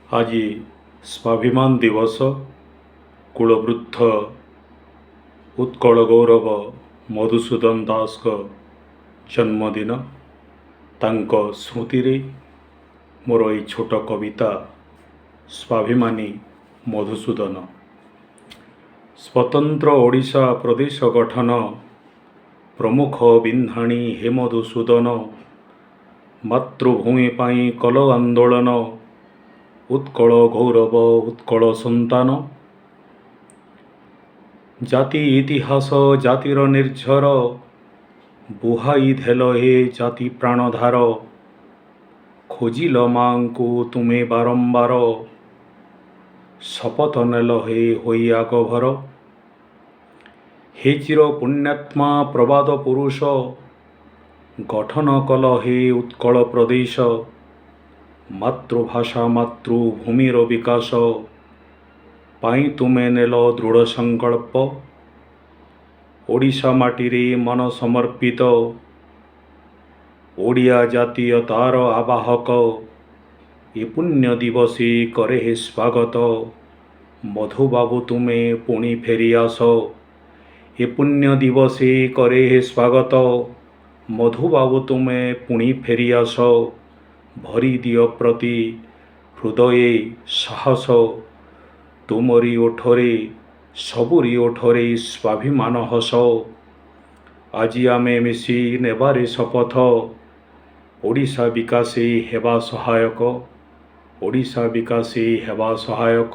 ଆଜି ସ୍ୱାଭିମାନ ଦିବସ। କୁଳବୃଦ୍ଧ ଉତ୍କଳ ଗୌରବ ମଧୁସୂଦନ ଦାସଙ୍କ ଜନ୍ମଦିନ। ତାଙ୍କ ସ୍ମୃତିରେ ମୋର ଏଇ ଛୋଟ କବିତା, ସ୍ୱାଭିମାନୀ ମଧୁସୂଦନ। ସ୍ୱତନ୍ତ୍ର ଓଡ଼ିଶା ପ୍ରଦେଶ ଗଠନ ପ୍ରମୁଖ ବିନ୍ଧାଣୀ ହେ ମଧୁସୂଦନ। ମାତୃଭୂମି ପାଇଁ କଲ ଆନ୍ଦୋଳନ, ଉତ୍କଳ ଗୌରବ, ଉତ୍କଳ ସନ୍ତାନ। ଜାତି ଇତିହାସ, ଜାତିର ନିର୍ଝର ବୁହାଇ ଦେଲ ହେ ଜାତି ପ୍ରାଣଧାର। ଖୋଜିଲ ମାଙ୍କୁ ତୁମେ ବାରମ୍ବାର, ଶପଥ ନେଲ ହେ ହୋଇ ଆଗଭର। ହେ ଚିର ପୁଣ୍ୟାତ୍ମା ପ୍ରବାଦ ପୁରୁଷ, ଗଠନ କଲ ହେ ଉତ୍କଳ ପ୍ରଦେଶ। ମାତୃଭାଷା ମାତୃଭୂମିର ବିକାଶ ପାଇଁ ତୁମେ ନେଲ ଦୃଢ଼ ସଂକଳ୍ପ। ଓଡ଼ିଶା ମାଟିରେ ମନ ସମର୍ପିତ, ଓଡ଼ିଆ ଜାତୀୟତାର ଆବାହକ, ଏ ପୁଣ୍ୟ ଦିବସେ କରେ ହେ ସ୍ୱାଗତ। ମଧୁବାବୁ, ତୁମେ ପୁଣି ଫେରି ଆସ। ଏ ପୁଣ୍ୟ ଦିବସେ କରେ ହେ ସ୍ୱାଗତ। ମଧୁବାବୁ, ତୁମେ ପୁଣି ଫେରି ଆସ। ଭରିଦିଅ ପ୍ରତି ହୃଦୟେ ସାହସ। ତୁମରି ଓଠରେ, ସବୁରି ଓଠରେ ସ୍ୱାଭିମାନ ହସ। ଆଜି ଆମେ ମିଶି ନେବାରେ ଶପଥ, ଓଡ଼ିଶା ବିକାଶେ ହେବା ସହାୟକ, ଓଡ଼ିଶା ବିକାଶେ ହେବା ସହାୟକ।